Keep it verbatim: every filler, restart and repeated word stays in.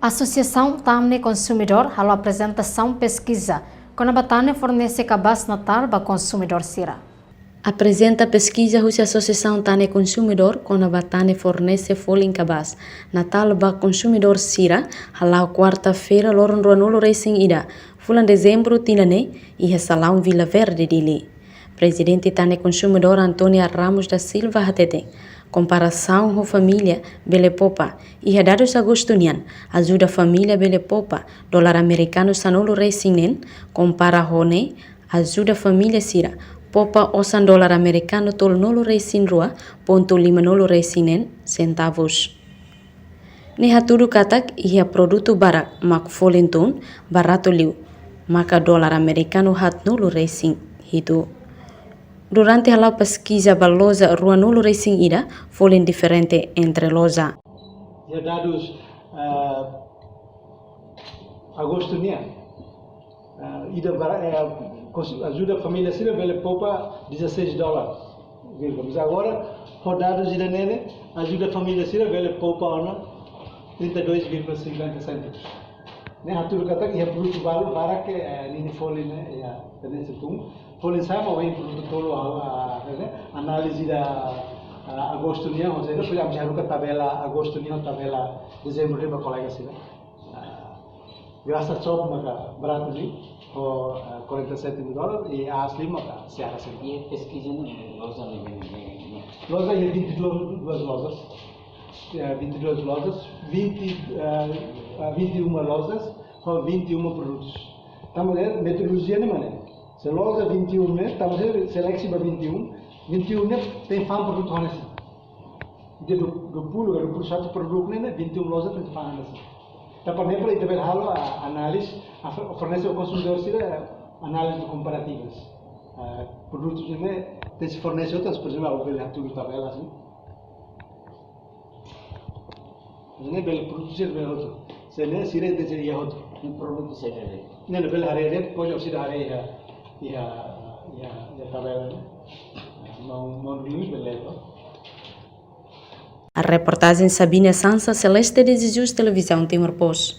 Asosiasaun Tane Konsumidór halo aprezentasaun peskiza kona-ba tane fornese kabaas Natál ba konsumidór sira. Aprezenta peskiza husi Asosiasaun Tane Konsumidór kona-ba tane fornese folin kabaas Natál ba konsumidór sira, hala'o kuarta-feira, loron ruanulu resin ida, fulan Dezembru tinan ne'e, iha Salaun Vila Verde, Dili. Prezidente Tane Konsumidór, Antónia Ramos da Silva, hateten, komparasaun ho família bele poupa. Iha dadus agostu nian, ajuda família bele poupa dolar amerikanu sanulu resin neen, kompara ho ne'e, ajuda família sira poupa osan dolar amerikanu tolunulu resin rua pontu limanulu resin neen sentavus. Nia hatudu katak iha produtu barak mak folin tun baratu liu, maka dolar amerikanu haatnulu resin hitu. Durante hala'o peskiza ba loja ruanulu resin ida, folin diferente entre loja. Iha dadus, eh, agostu nian, eh, ida bara-, eh, kons-, ajuda família sira bele poupa dezasseis dólar, vírgula. Mas agora, ho dadus ida-ne'e, ajuda família sira bele poupa ona trinta e dois vírgula cinquenta cêntimos. Ne'e hatudu katak iha produtu balu barak ke, eh, ninia folin ne'e, iha tendénsia tun. Folin sá mak ohin produtu tolu, ah, ah, ne'e, análize ida, ah, agostu nian, ou seja, depois ami haruka tabela agostu nian, tabela Dezembru nian ba kolega sira. Ah, grasa shop maka baratu liu, ho, ah, quarenta e sete dólar, i aas liu maka seara sira. I peskiza ne'e, loja ne'e, ne'e, ne'e, ne'e. Loja iha vinte e duas, duas lojas. Eh, vinte e duas lojas, vinte, eh, eh, vinte e uma lojas, ho vinte e uma produtus. Tanba ne'e, metodolojia ne'e mak ne'e. Se loja vinte e um ne'e, tanba ne'e seleksi ba vinte e um, vinte e um ne'e tenke fa'an produtu hanesan. Ida dua, dua puluh, dua puluh satu produtu ne'e, ne'e vinte e um loja tenke fa'an hanesan. Tanba ne'e para ita bele halo, ah, análize, ah, for-, fornese ba konsumidór sira, ah, análize komparativas. Ah, produtu ne'e tenke fornese outras, por ezemplu, ha'u bele hatudu tabela, sin. Ne'e bele produtu sira bele hotu. Se ne'e sira tenke iha hotu. Ne'e produtu sira bele. Ne'e, ne'e bele haree de'it, depois orsida haree iha, iha, iha, iha tabela ne'e. Maun, maun Domingos bele, no? Reportajen Sabina Sansa, Celeste de Jesus, Televizaun Timor Post.